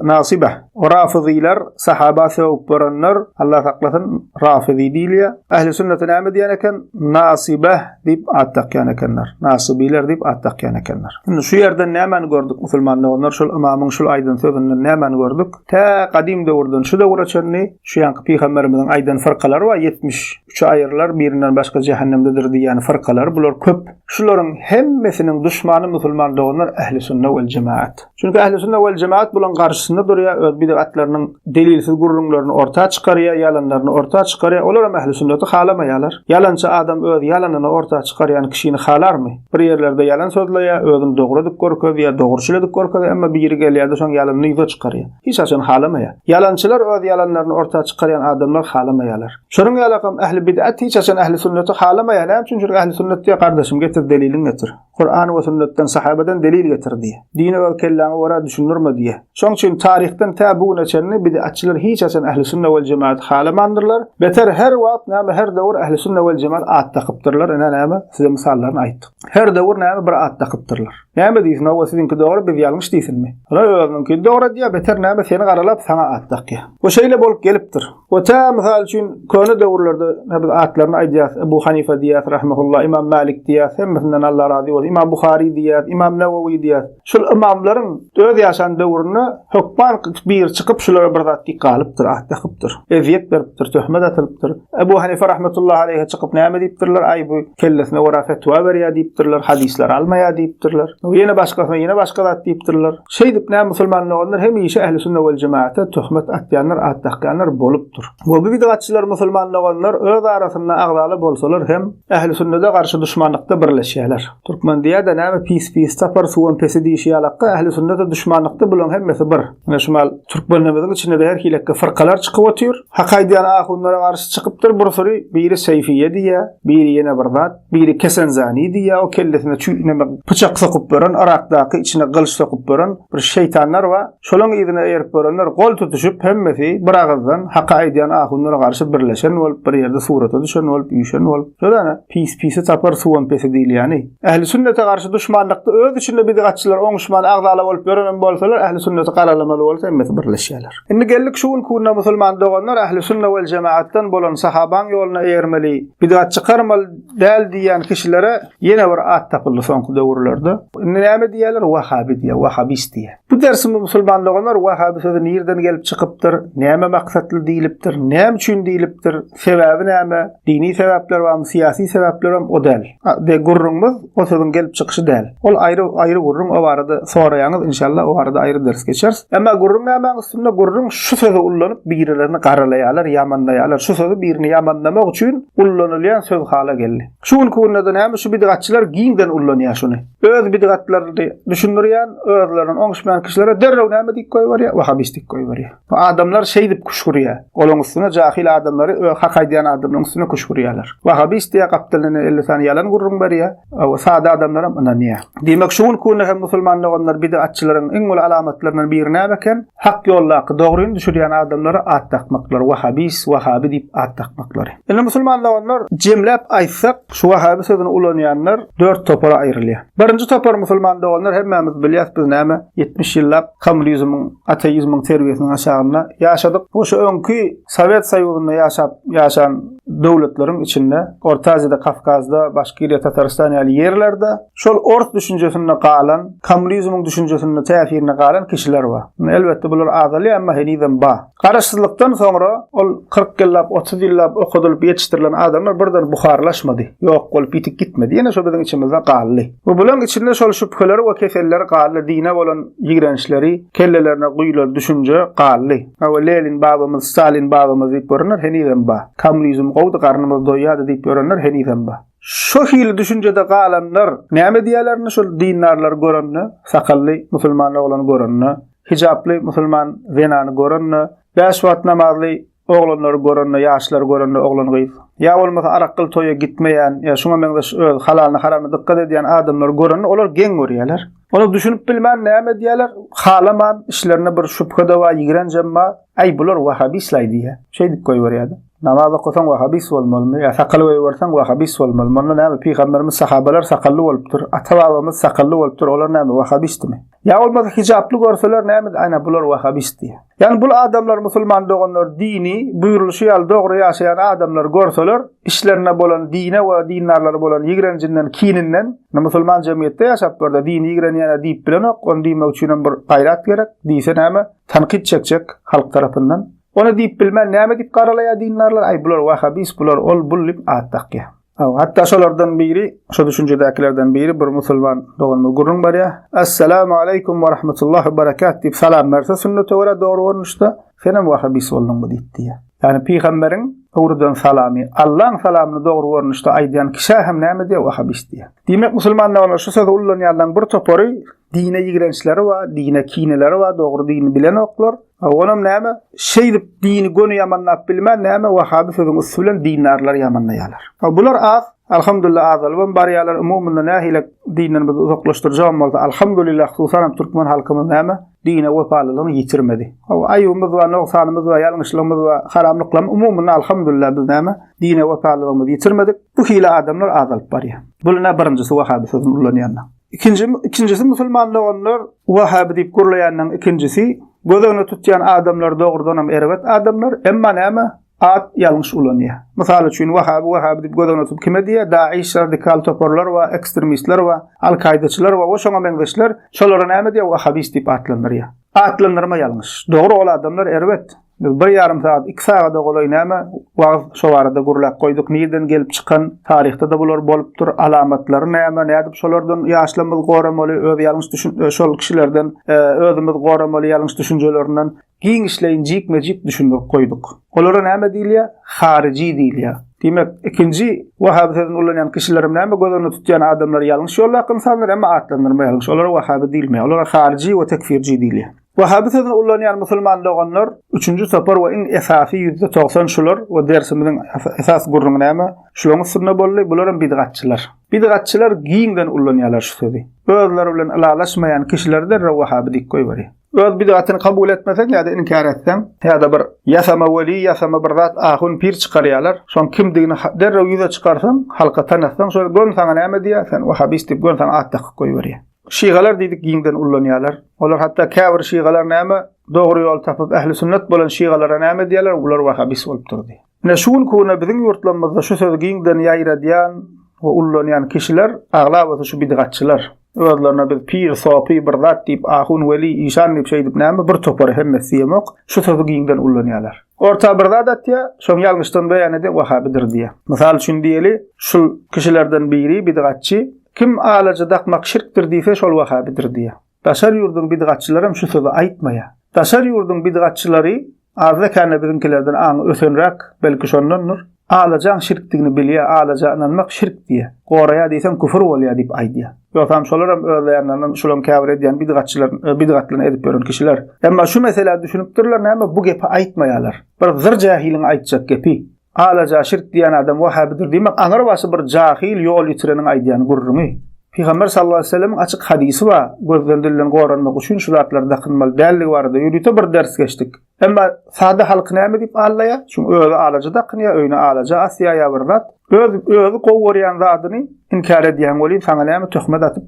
nasyba. Rafyzylar, sahaba sögüp görenler, Allah saklasyn, rafyzy diýilýär. Ehli sünnete näme diýen eken? Nasyba diýip at dakýan ekenler. Nasybiler diýip at dakýan ekenler. Indi şu ýerden nämäni gördük musulman doganlar? Şol ymamyň şul aýdan sözünden nämäni gördük? Tä gadym döwürden şu döwüre çenli şu ýanky pygamberimiziň aýdan fyrkalary bar, 73-e aýrylar, birinden başga jähennemdedir diýýän fyrkalar, bular köp. Şularyň hemmesiniň duşmany musulman doganlar ähli sünne wel jemaat. Çünki ähli sünne wel jemaat bulaň garşysynda durýar, öz bidgatlarynyň delilsiz gürrüňlerini orta çykarýar, ýalanlaryny orta çykarýar. Olaram ähli sünneti halamaýarlar. Ýalançy adam öz ýalanyny orta çykarýan kişini halarmy? Bir ýerlerde ýalan sözleýär, özüni dogry edip görkezýär, dogruçyl edip görkezýär, emma biri gelýär-de şoň ýalanyny ýüze çykarýar. Hiç haçan halamaýar. Ýalançylar öz ýalanlaryny orta çykarýan adamlar halamaýarlar. Şonuň ýalakam ähli bid'at hiç haçan ähli sünneti halamaýar. Näme üçin? Çünki ähli sünnet diýýär, gardaşym getir deliliňi getir. Kuran we sünnetden sahabadan delil getir diýýär. Dini öz kelläňe görä düşündirme diýýär. Şonuň üçin taryhdan tä bu güne çenli bid'atçylar hiç haçan ähli sünne wel jemaat halamandyrlar. Beter her wagt näme her döwür ähli sünne wel jemaat at dakypdyrlar. Ine näme size mysallaryny aýtdyk. Her döwür näme bir at dakypdyrlar. Näme diýsin, hawa siziňki dogry, biz ýalňyş diýsinmi? Olar özüniňkini dogry edýär, beter näme seni garalap saňa at dakýar. Bu şeýle bolup gelipdir. We tä mysal üçin köne döwürlerde ne biz atlaryny aýdýas, Ebu Hanife diýýäs rahimehullah, Imam Malik diýýäs, hemmesinden Allah razy bolsun, Imam Buhary diýýäs, Imam Newewi diýýäs. Şul ymamlaryň öz ýaşan döwründe hökman biri çykyp şulara bir zat diýip galypdyr, at dakypdyr. Ezýet beripdir, töhmet atylypdyr. Ebu Hanife rahmetullahi aleýhe çykyp näme diýipdirler? Aý bu kellesine görä fetwa berýär diýipdirler, hadyslar almaýar diýipdirler. Ýene başgasyna ýene başga zat diýipdirler. Şeýdip näme musulman doganlar hemişe ähli sünne wel jemaata töhmet atýanlar, at dakýanlar bolupdyr. We bu bidgatçylar musulman doganlar öz arasynda agzala bolsalar hem ähli sünnede garşy duşmanlykda birleşýärler. Türkmen diýýär-de näme pis pis tapar, suwam pesi diýşi ýalakka ähli sünnede duşmanlykda bulaň hemmesi bir. Ine şu mal türkmenlerimiziň içinde-de her hilekge fyrkalar çykyp otyr. Hak aýdýan ahunlara garşy çykypdyr bir süri, biri Seýfiýe diýýär, biri ýene bir zat, biri Kesenzani diýýär, o kellesine çüý neme pyçak sokup ýören, Yrakdaky içine gylyç sokup ýören bir şeýtanlar bar. Şolaň yzyna eýerip ýörenler gol tutuşyp hemmesi bir agyzdan Haky aýdýan ahunlara garşy birleşen bolup bir ýerde surata düşen bolup üýşen bolup. Şol-a pis pisi tapar suwam pesi diýilýäni. Ähli sünnete garşy duşmanlykda öz içinde bidgatçylar oňuşman agzala bolup ýörenem bolsalar ähli sünneti garalamaly bolsa hemmesi birleşýärler. Indi geldik şu günki günde musulman doganlar ähli sünne wel jemaatdan bolan sahabaň ýoluna eýermeli, bidgat çykarmaly däl diýýän kişilere ýene bir at tapyldy soňky döwürlerde. Indi näme diýýärler wahabi diýýär, wahabist diýýär. Bu dersimi musulman doganlar wahabi sözi nirden gelip çykypdyr, näme maksatly diýlipdir, näme üçin diýlipdir, sebäbi näme, dini sebäpler barmy, syýasy sebäpler barmy o däl. De gürrüňimiz o sözüň gelip çykyşy däl. Ol aýry aýry gürrüň o barada soraýaňyz inşallah o barada aýry ders geçeris. Emma gürrüň nämäň üstünde gürrüň şu sözi ullanyp birilerini garalaýarlar, ýamanlaýarlar. Şu sözi birini ýamanlamak üçin ullanylýan söz hala geldi. Şu günki günde-de näme şu bidgatçylar giňden ullanýar şuny. Öz bidgatlaryny düşündirýän, özleriniň oňuşmaýan. kişilere derrew näme diýip goýberýär? Wahabist diýip goýberýär. Bu adamlar şeýdip küşgürýär. Olaryň üstüne jahyl adamlary, öz hak aýdýan adamlaryň üstüne küşgürýärler. Wahabist diýýär, gapdalyndan 50 sany ýalan gürrüň berýär. We sada adamlaram ynanýar. Diýmek, şu günki günde hem musulman doganlar bidgatçylaryň iň uly alamatlaryndan biri näme eken? Hak ýoldaky dogryny düşürýän adamlara at dakmaklary, wahabist, wahabi diýip at dakmaklary. Indi musulman doganlar, jemläp aýtsak, şu wahabi sözüni ulanýanlar dört topara aýrylýar. Birinji topar musulman doganlar hemmämiz bilýäs biz näme 70 ýyllap kommunizmiň, ateizmiň terbiýesiniň aşagynda ýaşadyk. Bu şu öňki Sowet Soýuzynda ýaşap ýaşan döwletleriň içinde, Orta Aziýada, Kawkazda, Başkiriýa, Tatarystan ýaly ýerlerde şol ors düşünjesinde galan, kommunizmiň düşünjesinde täsirinde galan kişiler bar. Elbetde bular azalýar, emma henizem bar. Garaşsyzlykdan soňra ol 40 ýyllap, 30 ýyllap okadylyp ýetişdirilen adamlar birden buharlaşmady, ýok bolup ýitip gitmedi. Ýene şo biziň içimizde galdy. We bulaň içinde şol şübheler we keseller galdy, dine bolan ýigrençleri, kellelerine guýlan düşünje galdy. Hawa, Lenin babamyz, Stalin babamyz diýip görenler henizem bar. Kommunizm gowudy, garnymyz doýýardy diýip ýörenler henizem bar. Şo hili düşünjede galanlar näme diýýärler indi şol dindarlary görende, sakally musulman oglany görende? Hijaply musulman zenany görende, bäş wagt namazly oglanlary görende, ýaşlary görende oglan-gyz, ýa bolmasa arakgyl toýa gitmeýän, ýa şuňa meňzeş öz halalyna haramyna dykgat edýän adamlary görende olar geň görýärler. Olar düşünip bilmän näme edýärler? Halaman, içlerinde bir şübhe-de bar, ýigrenjem bar. Äý, bular wahabistlaý diýýär. Şeýdip goýberýär-de. Namaz okasaň wahabist bolmalymy? Ýa sakal goýberseň wahabist bolmalymy? Onda näme, pygamberimiz sahabalar sakally bolupdyr, ata-babamyz sakally bolupdyr, olar näme wahabistmi? Ýa bolmasa hijaply görseler näme aýna bular wahabist diýýär. Ýagny bul adamlar musulman doganlar dini buýrulyşy ýaly dogry ýaşaýan adamlary görseler içlerinde bolan dine we dindarlara bolan ýigrenjinden kininden musulman jemgyýetde ýaşap görde dini ýigrenýänä diýip bilenok ony diýmek üçinem bir gaýrat gerek diýse näme tankyt çekjek halk tarapyndan ony diýip bilmän näme diýip garalaýar dindarlar aý bular wahabist bular ol bul diýip at dakýar. Hatda şolardan biri, şo düşünjedäkilerden biri bir musulman doganymyz gürrüň berýär. Assalamu aleýkum we rahmetullahi we berekat diýip salam berse sünnete görä dogry görnüşde, senem wahabist bolduňmy diýip diýýär. Ýagny pygamberiň öwreden salamy, Allaň salamyny dogry görnüşde aýdýan kişä hem näme diýýär? Wahabist diýýär. Diýmek musulman doganlar şu sözi ullanýanlaryň bir topary dine ýigrençleri bar, dine kineleri bar, dogry dini bilenoklar. Onam näme? Şeýdip dini göni ýamanlap bilmän näme wahaby sözüň üsti bilen dindarlary ýamanlaýarlar. Bular az, alhamdulillah azalybam barýarlar. Umumynda nähili dinden bizi uzaklaşdyrjagam bolsa, alhamdulillah hususanam türkmen halkymyz näme? Dine wepalylygyny ýitirmedi. Aýybymyz bar, nogsanymyz bar, ýalňyşlygymyz bar, haramlyklarymyz umumynda alhamdulillah biz näme? Dine wepalylygymyzy ýitirmedik. Bu hili adamlar azalyp barýar. Bul ine birinjisi wahaby sözüni ulanýanlar. Ikinji, ikinjisi musulman doganlar Wahhaby diýip gürleýänleň ikinjisi göz öňünde tutýan adamlar dogrudanam erbet adamlar, emma näme at ýalňyş ulanýar. Mysal üçin Wahhaby Wahhaby diýip göz öňünde tutup kime diýýär? Daiş radikal toparlar bar, ekstremistler bar, Al-Kaýdaçylar bar we şoňa meňzeşler, şolara näme diýýär? Wahhabist diýip atlandyrýar. Atlandyrma ýalňyş. Dogry ol adamlar erbet. Biz bir ýarym sagat, iki sagada golaý näme wagyz şo barada gürläp goýduk. Nirden gelip çykan, taryhda-da bular bolupdyr, alamatlary näme, nädip şolardan ýaşlarymyzy goramaly, öz ýalňyş düşün, şol kişilerden özümizi goramaly ýalňyş düşünjelerinden giňişleýin jikme-jik düşündirip goýduk. Olara näme diýilýär? Haryjy diýilýär. Diýmek, ikinji wahaby sözüni ulanýan kişilerem näme göz öňünde tutýan adamlar ýalňyş ýoldaky ynsanlar, emma atlandyrma ýalňyş. Olara wahaby diýilmeýär. Olara haryjy we tekfirji diýilýär. Wahaby sözüni ullanýan musulman doganlar üçünji topar we iň esasy 90% şular we dersimiziň esas gürrüňi näme? Şularyň üstünde boldy. Bularam bidgatçylar. Bidgatçylar giňden ullanýarlar şu sözi. Özleri bilen ylalaşmaýan kişileri derrew wahaby diýip goýberýär. Öz bidgatyny kabul etmeseň ýa-da inkär etseň, ýa-da bir ýasama weli, ýasama bir zat ahun pir çykarýarlar. Şoň kimdigini derrew ýüze çykarsaň, halka tanatsaň, şol göni saňa näme diýýär? Sen wahabist diýip göni saňa at dakyp goýberýär. Şigalar diýdik giňden ullanýarlar. Olar hatda käbir şigalar näme dogry ýol tapyp ähli sünnet bolan şigalara näme diýýärler? Bular wahabist bolupdyr diýýär. Ine şu günki güne biziň ýurtlarymyzda şu sözi giňden ýaýradýan we ullanýan kişiler aglabasy şu bidgatçylar. Özlerine biz pir, sopy bir zat diýip, ahun, weli, işan diýip şeýdip näme bir topary hemmesi diýemok, şu sözi giňden ullanýarlar. Orta bir zat atýar, şoň ýalňyşdan beýan edýär wahabidir diýýär. Mysal üçin diýeli, şul kişilerden biri bidgatçy, kim alaja dakmak şirkdir diýse şol wahabidir diýýär. Daşary ýurduň bidgatçylaram şu sözi aýtmaýar. Daşary ýurduň bidgatçylary azda-kände biziňkilerden aňy ösenräk, belki şondandyr. Alajaň şirkdigini bilýär, alaja ynanmak şirk diýýär. Goraýar diýseň küfür bolýar diýip aýdýar. Ýogsam şolaram özleýänlerinden şularyň käbir edýän bidgatçylar, bidgatlygyny edip ýören kişiler. Emma şu meselä düşünipdirler näme bu gepi aýtmaýarlar. Bir zyr jähiliň aýtjak gepi. Alaja şirk diýen adam wahabidir diýmek aňrybaşy bir jahyl ýol ýitireniň aýdýan gürrüňi. Pygamber sallallahu aleýhi we sellemiň açyk hadysy bar, gözden dilden goranmak üçin şu zatlary dakynmaly däldigi barada ýörite bir ders geçdik. Emma sada halky näme diýip aldaýar? Çünki özi alaja dakynýar, öýüne alaja asýar ýa bir zat. Öz özi gowy görýän zadyny inkär edýäň welin saňa näme töhmet atyp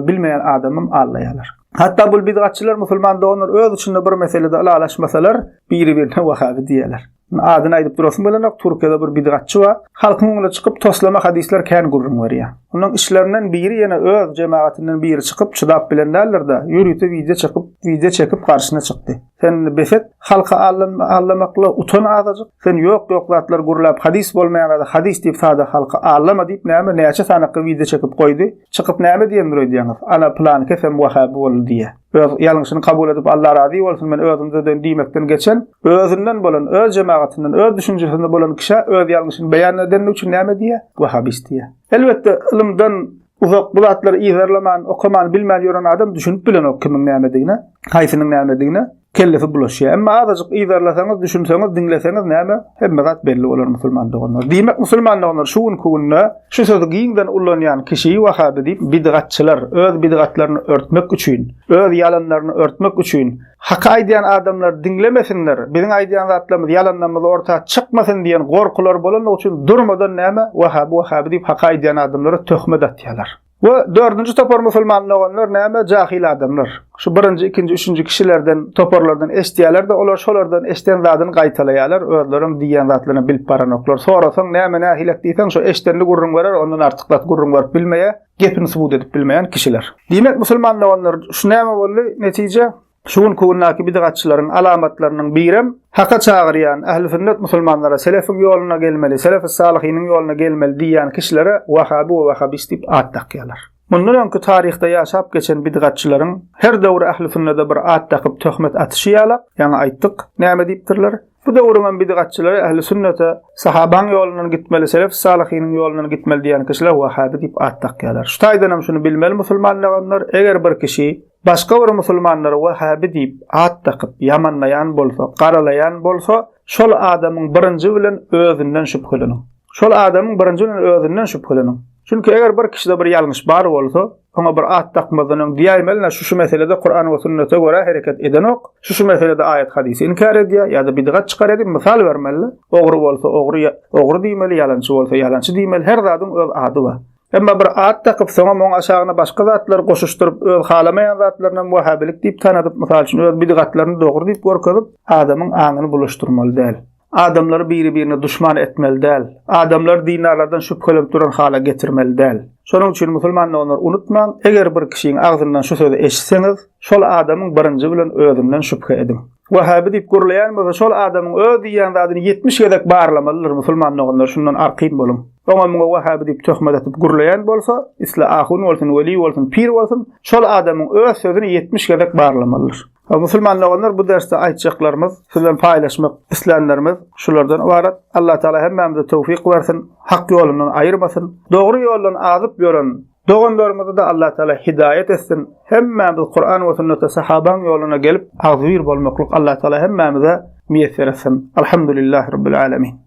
bilmeýän adamam aldaýarlar. Hatda bul bidgatçylar musulman doganlar öz içinde bir meselede ylalaşmasalar biri-birine wahabi diýýärler. Adyny aýdyp durasym gelenok, Türkiýede bir bidgatçy bar. Halkyň öňüne çykyp toslama hadyslar kän gürrüň berýär. Onuň içlerinden biri ýene öz jemagatyndan biri çykyp çydap bilen däldir-de, ýörite wideo çykyp, wideo çekip garşyna çykdy. Sen indi bes et, halky aldamakla utan azajyk. Sen ýok-ýok zatlar gürläp hadys bolmaýan zady hadys diýip sada halky aldama diýip näme näçe sanakga wideo çekip goýdy. Çykyp näme diýendir öýdýäňiz? Ana pylankes hem wahaby boldy diýýär. Öz ýalňyşyny kabul edip Alla razy bolsun men özüm düzeden diýmekden geçen, özünden bolan, öz jemagatyndan, öz düşünjesinde bolan kişä öz ýalňyşyny beýan edenligi üçin näme diýýär? Wahabist diýýär. Elbetde ylymdan uzak bu zatlary yzarlaman, okaman, bilmän ýören adam düşünip bilenok kimiň nämedigine, haýsynyň nämedigine. Kellesi bulaşýar. Emma azajyk yzarlasaňyz, düşünseňiz, diňleseňiz näme? Hemme zat belli bolar musulman doganlar. Diýmek musulman doganlar şu günki günde şu sözi giňden ullanýan kişi wahabi diýip bidgatçylar öz bidgatlaryny örtmek üçin, öz ýalanlaryny örtmek üçin haky aýdýan adamlar diňlemesinler, biziň aýdýan zatlarymyz ýalanlarymyz orta çykmasyn diýen gorkulary bolanlygy üçin durmadan näme wahabi wahabi diýip haky aýdýan adamlara töhmet atýarlar. We dördünji topar musulman doganlar näme jahyl adamlar. Şu birinji, ikinji, üçünji kişilerden, toparlardan eşitýärler-de, olar şolardan eşiden zadyny gaýtalaýarlar, özlerem diýýän zatlaryny bilip baranoklar. Sorasaň, näme nähilek diýseň, şo eşidenini gürrüň berer, ondan artyk zat gürrüň berip bilmeýär, gepini subut edip bilmeýän kişiler. Diýmek, musulman doganlar, şu näme boldy netije? Şu günki gündäki bidgatçylaryň alamatlarynyň birem, haka çagyrýan ähli-sünnet musulmanlara selefiň ýoluna gelmeli, selefi-salyhynyň ýoluna gelmeli diýýän kişilere wahaby we wahabist diýip at dakýarlar. Mundan öňki taryhda ýaşap geçen bidgatçylaryň her döwür ähli-sünnede bir at dakyp töhmet atyşy ýalak, ýaňy aýtdyk, näme diýipdirler? Bu döwrüňem bidgatçylary ähli-sünnete, sahabaň ýolundan gitmeli, selefi-salyhynyň ýolundan gitmeli diýýän kişilere wahaby diýip at dakýarlar. Şu taýdanam şuny bilmeli musulman doganlar, eger bir kişi Başga bir musulmanlara wahhabi diýip at dakyp ýamanlaýan bolsa, garalaýan bolsa, şol adamyň birinji bilen özünden şübheleniň. Şol adamyň birinji bilen özünden şübheleniň. Çünki eger bir kişide bir ýalňyş bar bolsa, oňa bir at dakmazdan öň diýäýmeli, şu şu meselede Kuran we sünnete görä hereket edenok, şu şu meselede aýat-hadysy inkär edýär ýa-da bidgat çykarýar diýip mysal bermeli. Ogry bolsa ogry, ogry diýmeli, ýalançy bolsa ýalançy diýmeli. Her zadyň öz ady bar. Emma bir at dakyp, soňam oň aşagyna başga zatlary goşuşdyryp, öz halamaýan zatlarynam wahhabilik diýip tanadyp, mysal üçin, öz bidgatlaryny dogry diýip görkezip, adamyň aňyny bulaşdyrmaly däl. Adamlary biri-birine duşman etmeli däl. Adamlary dindarlardan şübhelenip duran hala getirmeli däl. Şonuň üçin musulman doganlar unutmaň, eger bir kişiň agzyndan şu sözi eşitseňiz, şol adamyň birinji bilen özünden şübhe ediň. Wahhabi diýip gürleýän bolsa şol adamyň öz diýýän zadyny 70 gezek barlamalydyr musulman doganlar şundan arkaýyn boluň. Oňa muňa wahhabi diýip töhmet atyp gürleýän bolsa, isle ahun bolsun, weli bolsun, pir bolsun, şol adamyň öz sözüni 70 gezek barlamalydyr. Musulman doganlar bu dersde aýtjaklarymyz, sizden paýlaşmak islänlerimiz şulardan ybarat. Allah Taala hemmämize towfyk bersin, hak ýolundan aýyrmasyn. Dogry ýoldan azyp ýören Doganlarymyzy-da Allah Taala hidaýat etsin. Hemmämiz Kuran we sünnete sahabaň ýoluna gelip agzybir bolmaklyk Allah Taala hemmämize miýesser etsin. Alhamdulillahi Rabbil Alemin.